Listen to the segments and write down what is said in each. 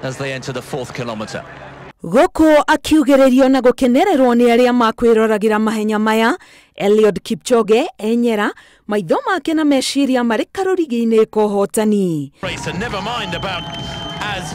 as they enter the fourth kilometre. Gũkũ akiugĩrĩrio na gũkenererwo nĩ arĩa makwĩroragĩra mahenya maya, Eliud Kipchoge enyera maitho make na meciria marĩ karũrigi-inĩ ka ũhotani. Race and never mind about as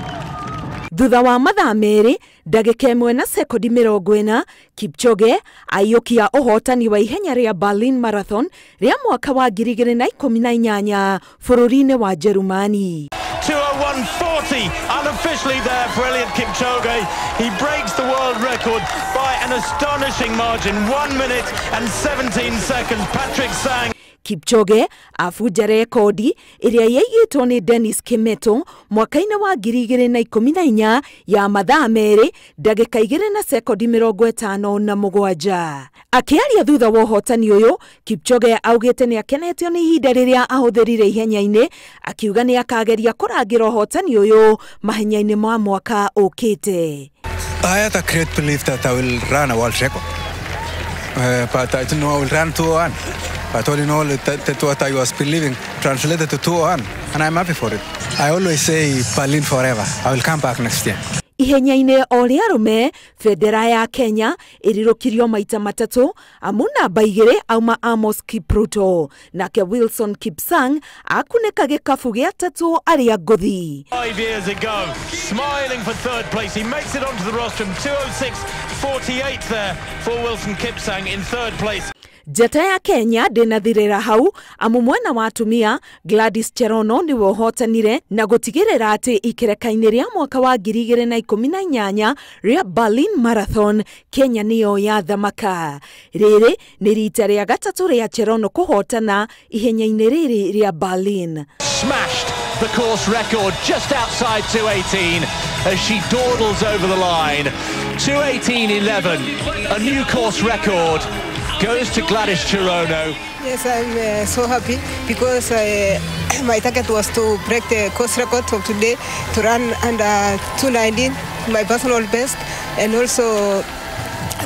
Thutha wa mathaa 2 ndagĩka 1 na sekondi 40, Kipchoge aiyũkia ũhotani wa ihenya rĩa Berlin Marathon rĩa mwaka wa 2018 bũrũri-inĩ wa Jerumani. 2:01.40 unofficially there for Eliud Kipchoge. He breaks the world record by an astonishing margin, 1 minute and 17 seconds. Patrick Sang. Kipchoge abunja rekodi ĩrĩa yaigĩtwo nĩ Dennis Kimetto mwaka-inĩ wa 2014 ya mathaa 2 ndagĩka 2 na sekondi 57. Akĩaria thutha wa ũhotani ũyũ, Kipchoge augĩte nĩ akenetio nĩ ihinda rĩrĩa ahũthĩrire ihenya-inĩ, akiuga nĩ akageria kũrangĩra ũhotani ũyũ mahenya-inĩ ma mwaka ũkĩte. I had a great belief that I will run a world record, but I didn't know I will run 2:01. But all in all, that what I was believing translated to 2:01, and I'm happy for it. I always say Berlin forever. I will come back next year. Ihenya-inĩ o rĩa arũme, bendera ya Kenya ĩrirũkirio maita 3, amu namba 2 auma Amos Kipruto, nake Wilson Kipsang akunĩka gĩkabu gĩa 3 arĩa ngũthi. 5 years ago, smiling for third place, he makes it onto the rostrum. 2:06.48 there for Wilson Kipsang in third place. Njata ya Kenya ndĩnathirĩra hau, amu mwena wa atumia Gladys Cherono nĩwe ũhotanire na gũtigĩrĩra atĩ ikereka-inĩ rĩa mwaka wa 2018 rĩa Berlin Marathon Kenya nĩyo yathamaka. Rĩrĩ nĩ rita rĩa 3 rĩa Cherono kũhotana ihenya-inĩ rĩrĩ rĩa Berlin. Smashed the course record just outside 2:18 as she dawdles over the line. 2:18.11, a new course record goes to Gladys Cherono. Yes, I'm so happy because my target was to break the course record of today, to run under 2:19, my personal best, and also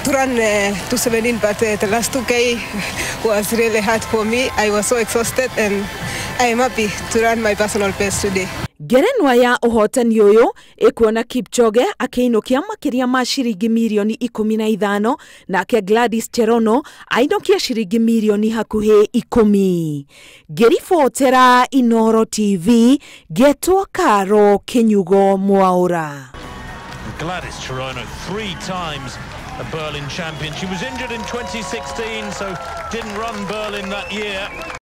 to run 2:17, but the last 2K was really hard for me. I was so exhausted, and I am happy to run my personal best today. Ngerenwa ya ũhotani ũyũ ĩkuona Kipchoge akĩinũkia makĩria ma ciringi mirioni 15, nake Gladys Cherono ainũkia ciringi mirioni hakuhĩ 10. Ngĩribotera Inooro TV, ngetwo Karo Kinyugo Mwaura. Gladys Cherono, 3 times a Berlin champion. She was injured in 2016, so didn't run Berlin that year.